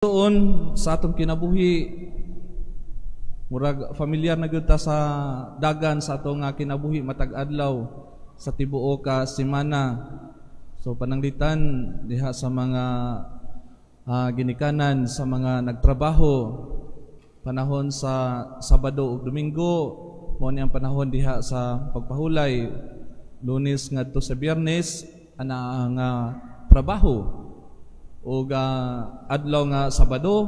Doon sa atong kinabuhi, murag familiar na gyud ta sa dagan sa atong nga kinabuhi matag adlaw sa tibuok ka semana. So pananglitan diha sa mga ginikanan, sa mga nagtrabaho, panahon sa Sabado ug Domingo mao ni ang panahon diha sa pagpahulay. Lunes ngadto sa Biyernes ana ang trabaho ug adlaw nga Sabado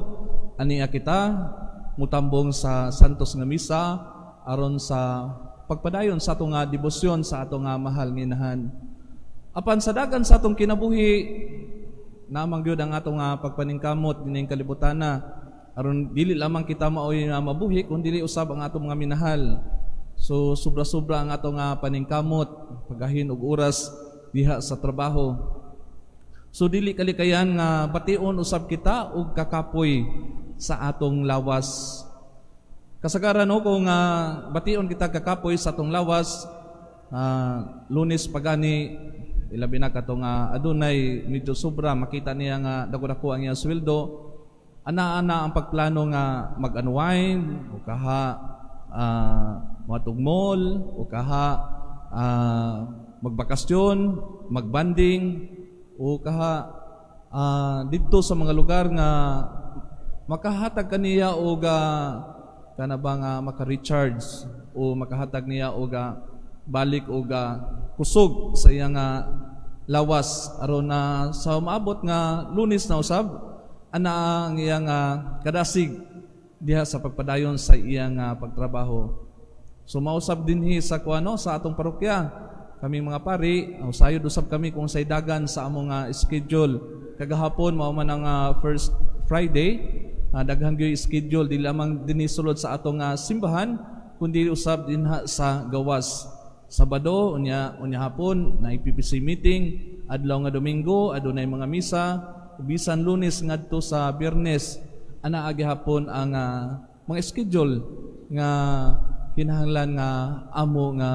ania kita mutambong sa Santos nga Misa aron sa pagpadayon sa atong nga debosyon sa atong nga mahal nga Inahan. Apan sa dagan sa atong kinabuhi, naman gyud ang atong nga pagpaningkamot dining kalibutana aron dili lamang kita maoy nga mabuhi kun dili usab ang atong mga minahal. So sobra-sobra ang atong nga paningkamot, pagahin og oras diha sa trabaho. So dili kalikayan nga bation usab kita og kakapoy sa atong lawas. Kasagaran, no, kung bation kita kakapoy sa atong lawas, Lunes pa gani, ilabi na katong adunay medyo sobra, makita niya nga dako-dako ang iyang sweldo, ana-ana ang pagplano nga mag-unwind o kaha moadtog mall o kaha magbakasyon, magbanding o kaha didto sa mga lugar nga makahatag kaniya og kana ba nga maka-recharge o makahatag niya og balik og kusog sa iyang lawas aron na sa maabot nga Lunes na usab, ana ang iyang kadasig diha sa pagpadayon sa iyang pagtrabaho. So mausab dinhi sa kuano, sa atong parokya, kami mga pari, sayod usab kami kung say dagan sa among schedule. Kagahapon mao man ang first Friday, daghan gyud schedule, di lamang dinhi sulod sa atong simbahan kundi usab dinha sa gawas. Sabado unya, unya hapon na PPC meeting, adlaw nga Domingo adunay mga misa, bisan Lunes ngadto sa Biyernes ana gihapon ang mga schedule nga kinahanglan nga amo nga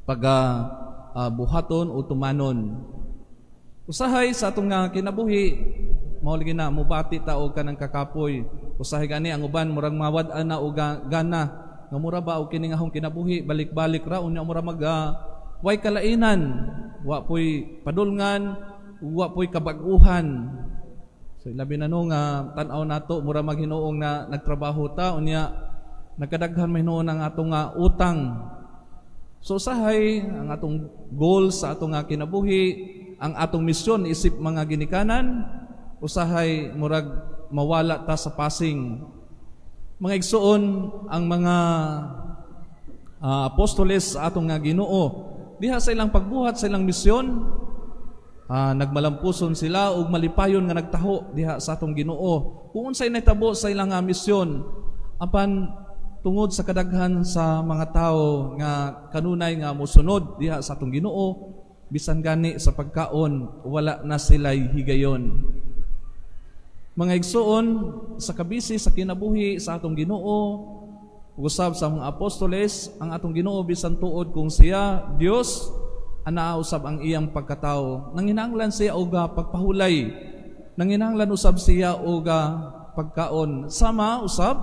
pag buhaton o tumanon. Usahay sa atong nga kinabuhi, mao lagi na mubati ta og kanang kakapoy. Usahay gani ang uban murag mawad-an na og gana nga mura ba og kini nga akong kinabuhi balik-balik ra, unya mura mag way kalainan, wa poy padulngan, wa poy kabag-uhan. So labi na no nga tan-aw nato, mura maghinuong na nagtrabaho ta unya nagkadaghan man hinuon ang atong nga utang. So usahay ang atong goal sa atong nga kinabuhi, ang atong misyon isip mga ginikanan, usahay murag mawala ta sa pasing. Mga igsuon, ang mga apostoles sa atong nga Ginoo, diha sa ilang pagbuhat sa ilang misyon, nagmalampuson sila ug malipayon nga nagtaho diha sa atong Ginoo. Kung unsay nahitabo sa ilang misyon, apan tungod sa kadaghan sa mga tao nga kanunay nga mosunod diha sa atong Ginoo, bisan gani sa pagkaon wala na sila'y higayon. Mga igsuon, sa kabisi sa kinabuhi sa atong Ginoo usab sa mga apostoles, ang atong Ginoo, bisan tuod kung siya Dios, ana usab ang iyang pagkatao. Nanginahanglan siya og pagpahulay. Nanginahanglan usab siya og pagkaon. Sama usab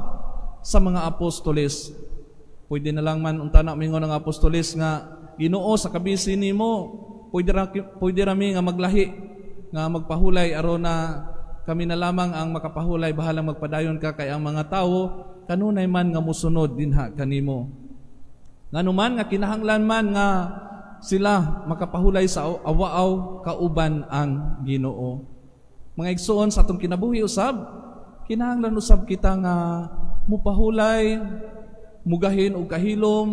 sa mga apostoles. Pwede na lang man unta na mingon ang apostoles nga, "Ginoo, sa kabisi nimo, pwede ra mi nga maglahi nga magpahulay aron na kami na lamang ang makapahulay, bahalang magpadayon ka kay ang mga tawo kanunay man nga musunod dinha kanimo." Ngano man nga kinahanglan man nga sila makapahulay sa awaaw kauban ang Ginoo. Mga igsuon, sa atong kinabuhi usab, kinahanglan usab kita nga mupahulay, mugahin og kahilom,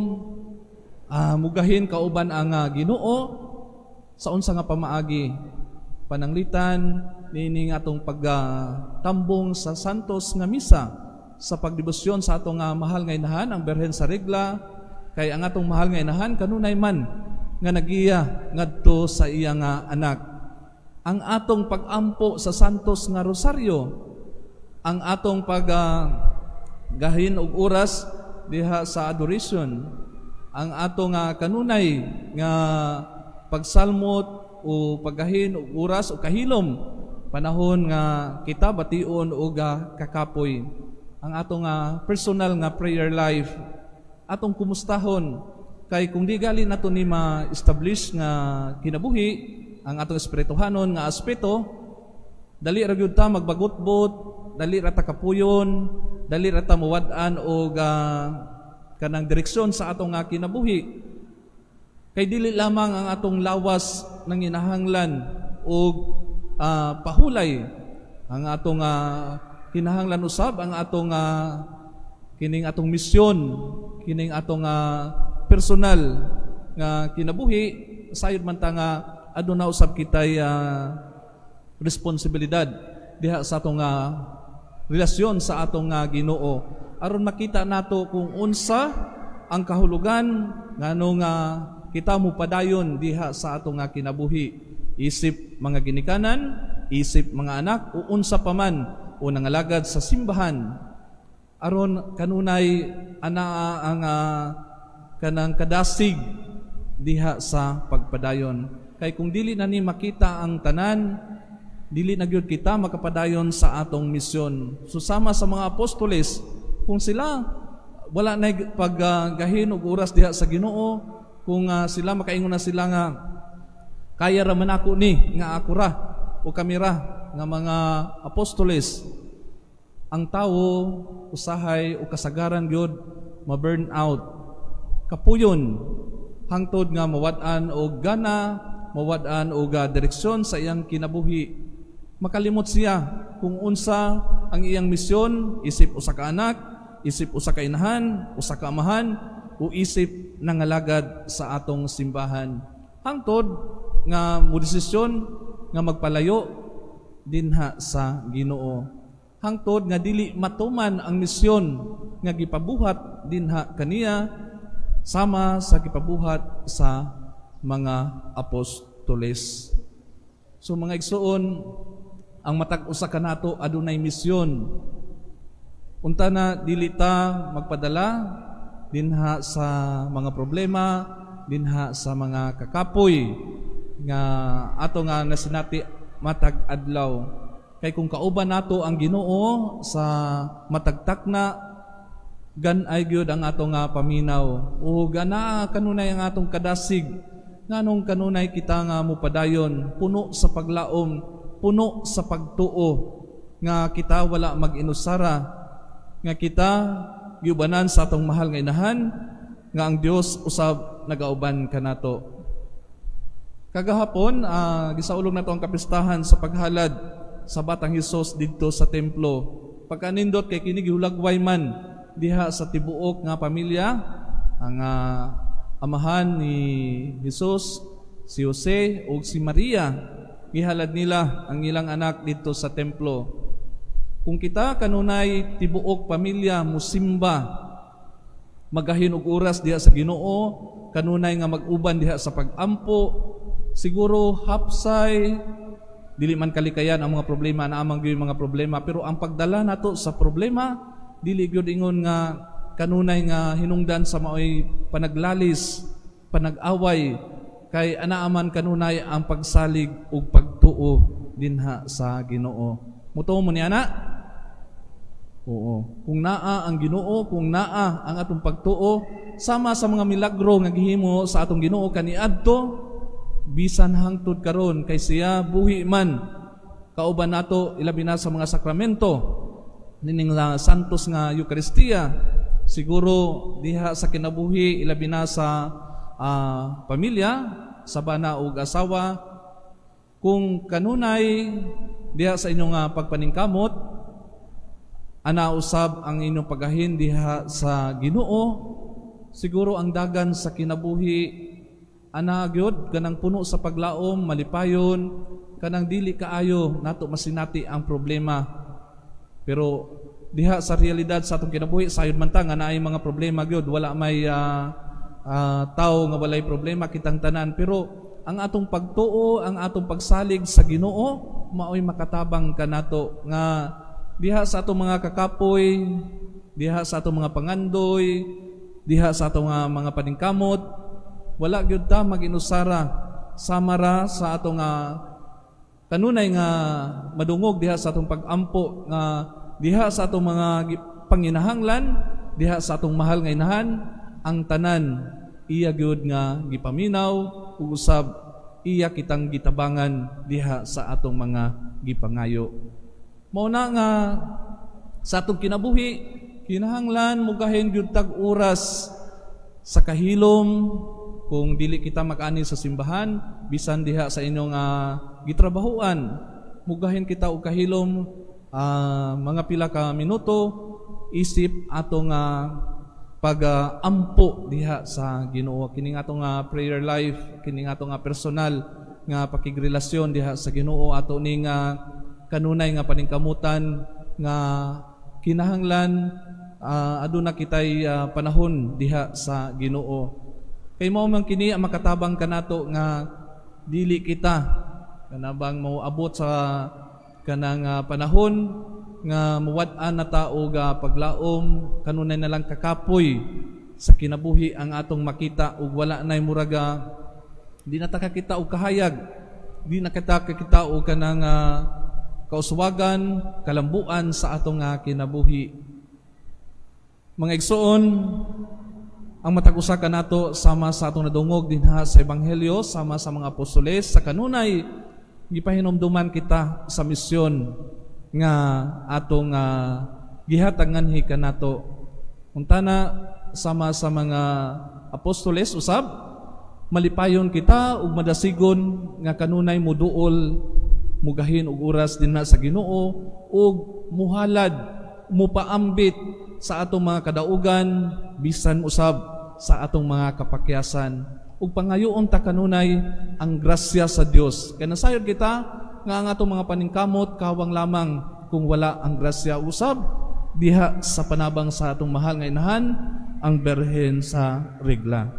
mugahin kauban ang Ginoo. Sa unsa nga pamaagi? Pananglitan niini atong pagtambong sa Santos nga Misa, sa pagdebosyon sa atong mahal nga Inahan, ang Birhen sa Regla, kay ang atong mahal nga Inahan kanunay man nga nagiya ngadto sa iya nga anak. Ang atong pagampo sa Santos nga Rosaryo, ang atong pag gahin og oras diha sa adoration, ang atong kanunay nga pagsalmot o paggahin og oras o kahilom Panahon nga kita bation og kakapoy. Ang atong personal nga prayer life, atong kumustahon, kay kung di gali nato ni ma-establish nga kinabuhi ang atong espirituhanon nga aspeto, dali ra gyud ta magbagutbot, dali ra ta kapuyon, dali ra ta muwad-an og kanang direksyon sa atong nga kinabuhi, kay dili lamang ang atong lawas nang inahanglan og pahulay. Ang atong kinahanglan usab ang atong kining atong misyon, kining atong personal nga kinabuhi. Sayod man ta nga aduna usab kitay responsibilidad diha sa atong relasyon sa atong Ginoo, aron makita nato kung unsa ang kahulugan ngano nga kita mo padayon diha sa atong nga kinabuhi, isip mga ginikanan, isip mga anak, o unsa pa man o nangalagad sa simbahan, aron kanunay anaa ang kanang kadasig diha sa pagpadayon. Kay kung dili na ni makita ang tanan, dili na gyud kita makapadayon sa atong misyon. So sama sa mga apostoles, kung sila wala na paggahin og oras diha sa Ginoo, kung sila makaingon na sila nga kaya ra man ako ni, nga ako ra o kami ra nga mga apostoles, ang tawo usahay o kasagaran gyud ma-burn out, kapuyon, hangtod nga mawad-an og gana, mawad-an og direksyon sa iyang kinabuhi. Makalimot siya kung unsa ang iyang misyon isip usa ka anak, isip usa ka inahan, usa ka amahan, o isip nangalagad sa atong simbahan, hangtod nga modesisyon nga magpalayo dinha sa Ginoo, hangtod nga dili matuman ang misyon nga gipabuhat dinha kaniya sama sa gipabuhat sa mga apostoles. So mga igsuon, ang matag usa kanato adunay misyon. Unta na dili ta magpadala dinha sa mga problema, dinha sa mga kakapoy nga ato nga nasinati matag adlaw. Kay kung kauban nato ang Ginoo sa matag takna, gan-ay gyud ang atong nga paminaw. O gana kanunay ang atong kadasig, nganong kanunay kita nga mupadayon, puno sa paglaom, puno sa pagtuo nga kita wala mag-inusara, nga kita giubanan sa atong mahal nga inahan, nga ang Dios usab nagauban kanato. Kagahapon, gisaulog nato ang kapistahan sa paghalad sa Batang Hesus didto sa templo. Pagkanindot kay kini gihulagway man diha sa tibuok nga pamilya, ang amahan ni Hesus, si Jose ug si Maria, gihalad nila ang ilang anak didto sa templo. Kung kita kanunay tibuok pamilya musimba, magahin og oras diha sa Ginoo, kanunay nga mag-uban diha sa pag-ampo, siguro hapsay dili man kalikayan ang mga problema, naa man gyud mga problema, pero ang pagdala nato sa problema dili gyud ingon nga kanunay nga hinungdan sa maoy panaglalis, panag-away, kay anaa man kanunay ang pagsalig ug pagtuo dinha sa Ginoo. Mutuo mo ni ana? Oo. Kung naa ang Ginoo, kung naa ang atong pagtuo, sama sa mga milagro nga gihimo sa atong Ginoo kaniadto, bisan hangtod karon, kay siya buhi man kauban nato, ilabi na sa mga sakramento nining santos nga Eukaristiya. Siguro diha sa kinabuhi, ilabi na sa pamilya, sa bana ug asawa, kung kanunay diha sa inyong pagpaningkamot ana usab ang inyong pagahin diha sa Ginoo, siguro ang dagan sa kinabuhi ana gyud kanang puno sa paglaom, malipayon, kanang dili kaayo nato masinati ang problema. Pero diha sa realidad sa atong kinabuhi, sayod man ta nga naay mga problema gyud, wala may tawo nga walay problema, kitang tanan. Pero ang atong pagtuo, ang atong pagsalig sa Ginoo, maoy makatabang kanato nga diha sa atong mga kakapoy, diha sa atong mga pangandoy, diha sa atong mga paningkamot, wala gyud ta maginusara, sama ra sa atong Kanunay nga madungog diha sa atong pagampo nga diha sa atong mga panginahanglan, diha sa atong mahal nga Inahan, ang tanan iya gyud nga gipaminaw ug usab iya kitang gitabangan diha sa atong mga gipangayo. Mao na nga sa atong kinabuhi, kinahanglan mugahin gyud tag oras sa kahilom. Kung dili kita makaani sa simbahan, bisan diha sa inyong gitrabahuan, mugahin kita og kahilom, mga pila ka minuto isip atong pag-ampo diha sa Ginoo, kining atong prayer life, kining atong personal nga pakigrelasyon diha sa Ginoo, ato ning kanunay nga paningkamutan nga kinahanglan aduna kitay panahon diha sa Ginoo, kay mao man kini ang makatabang kanato nga dili kita kanabang moabot sa kanang panahon nga muwad-an na ta og paglaom, kanunay na lang kakapoy sa kinabuhi ang atong makita ug wala nay muraga di na ta kakita og kahayag, di na kita kakita og kanang kauswagan, kalambuan sa atong kinabuhi. Mga igsoon, ang matag usa kanato, sama sa atong nadungog dinha sa ebanghelyo, sama sa mga apostoles, sa kanunay gipahinumduman kita sa misyon nga atong gihatag nganhi kanato. Untana, sama sa mga apostoles usab, malipayon kita ug madasigon nga kanunay muduol, mugahin og oras dinha sa Ginoo ug muhalad, mupaambit sa atong mga kadaugan, bisan usab sa atong mga kapakyasan, ug pangayoon ta kanunay ang grasya sa Dios, kay nasayod kita nga ang atong mga paningkamot kawang lamang kung wala ang grasya usab diha sa panabang sa atong mahal nga Inahan, ang Berhen sa Regla.